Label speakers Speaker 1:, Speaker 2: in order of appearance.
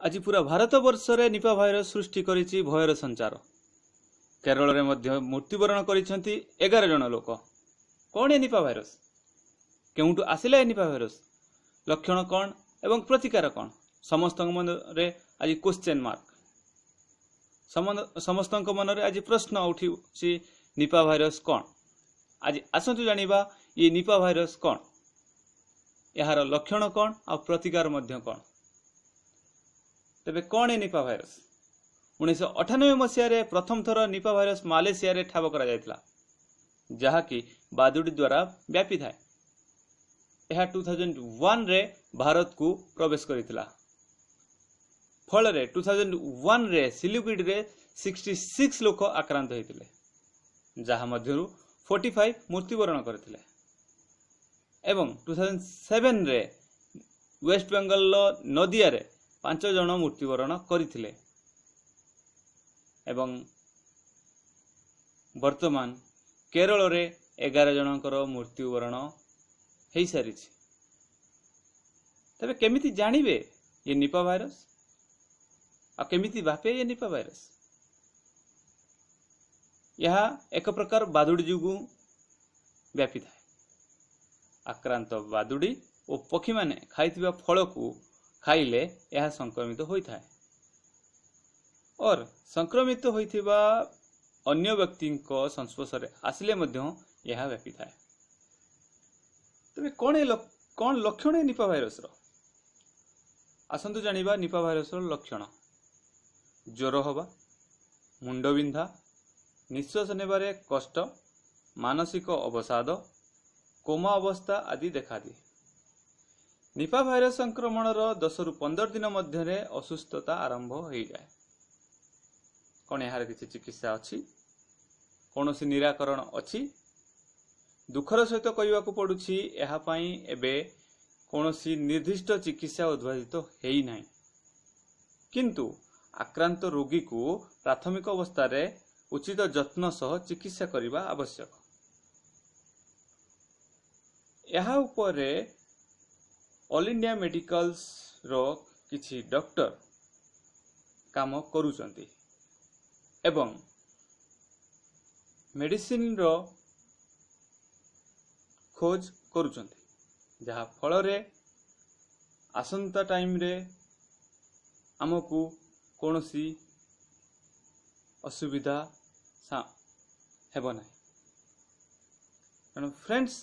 Speaker 1: ଆଜି ପୁରା ଭାରତବର୍ଷରେ ନିପା ଭାଇରସ ସୃଷ୍ଟି କରିଛି ଭୟର ସଞ୍ଚାର। କେରଳରେ ମଧ୍ୟ ମୃତ୍ୟୁବରଣ କରିଛନ୍ତି 11 ଜଣ ଲୋକ। କ'ଣ ଏ ନିପା ଭାଇରସ? କେଉଁଠୁ ଆସିଲା ଏ ନିପା ଭାଇରସ? ଲକ୍ଷଣ କ'ଣ ଏବଂ ପ୍ରତିକାର କ'ଣ? ସମସ୍ତଙ୍କ ମନରେ ଆଜି କ୍ୱେଶ୍ଚେନ୍ ମାର୍କ। ସମସ୍ତଙ୍କ ମନରେ ଆଜି ପ୍ରଶ୍ନ ଉଠିଛି, ନିପା ଭାଇରସ କ'ଣ? ଆଜି ଆସନ୍ତୁ ଜାଣିବା ଇଏ ନିପା ଭାଇରସ କ'ଣ, ଏହାର ଲକ୍ଷଣ କ'ଣ ଆଉ ପ୍ରତିକାର ମଧ୍ୟ କ'ଣ। ତେବେ କ'ଣ ଏ ନିପା ଭାଇରସ? 1998 ମସିହାରେ ପ୍ରଥମ ଥର ନିପା ଭାଇରସ ମାଲେସିଆରେ ଠାବ କରାଯାଇଥିଲା, ଯାହାକି ବାଦୁଡ଼ି ଦ୍ୱାରା ବ୍ୟାପିଥାଏ। ଏହା 2001ରେ ଭାରତକୁ ପ୍ରବେଶ କରିଥିଲା। ଫଳରେ 2001ରେ ସିଲିଗୁଡ଼ିରେ 66 ଲୋକ ଆକ୍ରାନ୍ତ ହୋଇଥିଲେ, ଯାହା ମଧ୍ୟରୁ 45 ମୃତ୍ୟୁବରଣ କରିଥିଲେ ଏବଂ 2007ରେ ୱେଷ୍ଟବେଙ୍ଗଲର ନଦିଆରେ 5 ଜଣ ମୃତ୍ୟୁବରଣ କରିଥିଲେ ଏବଂ ବର୍ତ୍ତମାନ କେରଳରେ 11 ଜଣଙ୍କର ମୃତ୍ୟୁବରଣ ହେଇସାରିଛି। ତେବେ କେମିତି ଜାଣିବେ ଇଏ ନିପା ଭାଇରସ ଆଉ କେମିତି ବ୍ୟାପେ ଇଏ ନିପା ଭାଇରସ? ଏହା ଏକ ପ୍ରକାର ବାଦୁଡ଼ି ଯୋଗୁଁ ବ୍ୟାପିଥାଏ। ଆକ୍ରାନ୍ତ ବାଦୁଡ଼ି ଓ ପକ୍ଷୀମାନେ ଖାଇଥିବା ଫଳକୁ ଖାଇଲେ ଏହା ସଂକ୍ରମିତ ହୋଇଥାଏ ଅର୍ ସଂକ୍ରମିତ ହୋଇଥିବା ଅନ୍ୟ ବ୍ୟକ୍ତିଙ୍କ ସଂସ୍ପର୍ଶରେ ଆସିଲେ ମଧ୍ୟ ଏହା ବ୍ୟାପିଥାଏ। ତେବେ କ'ଣ ଲକ୍ଷଣ ଏ ନିପା ଭାଇରସର? ଆସନ୍ତୁ ଜାଣିବା ନିପା ଭାଇରସର ଲକ୍ଷଣ। ଜ୍ୱର ହେବା, ମୁଣ୍ଡବିନ୍ଧା, ନିଶ୍ୱାସ ନେବାରେ କଷ୍ଟ, ମାନସିକ ଅବସାଦ, କୋମା ଅବସ୍ଥା ଆଦି ଦେଖାଦିଏ। ନିପା ଭାଇରସ ସଂକ୍ରମଣର 10ରୁ 15 ଦିନ ମଧ୍ୟରେ ଅସୁସ୍ଥତା ଆରମ୍ଭ ହୋଇଯାଏ। କ'ଣ ଏହାର କିଛି ଚିକିତ୍ସା ଅଛି? କୌଣସି ନିରାକରଣ ଅଛି? ଦୁଃଖର ସହିତ କହିବାକୁ ପଡୁଛି, ଏହା ପାଇଁ ଏବେ କୌଣସି ନିର୍ଦ୍ଦିଷ୍ଟ ଚିକିତ୍ସା ଉଦ୍ଭାବିତ ହେଇନାହିଁ। କିନ୍ତୁ ଆକ୍ରାନ୍ତ ରୋଗୀକୁ ପ୍ରାଥମିକ ଅବସ୍ଥାରେ ଉଚିତ ଯତ୍ନ ସହ ଚିକିତ୍ସା କରିବା ଆବଶ୍ୟକ। ଏହା ଉପରେ ଅଲ୍ ଇଣ୍ଡିଆ ମେଡିକାଲ୍ସର କିଛି ଡକ୍ଟର କାମ କରୁଛନ୍ତି ଏବଂ ମେଡିସିନର ଖୋଜ କରୁଛନ୍ତି, ଯାହା ଫଳରେ ଆସନ୍ତା ଟାଇମରେ ଆମକୁ କୌଣସି ଅସୁବିଧା ହେବ ନାହିଁ। ତେଣୁ ଫ୍ରେଣ୍ଡସ୍,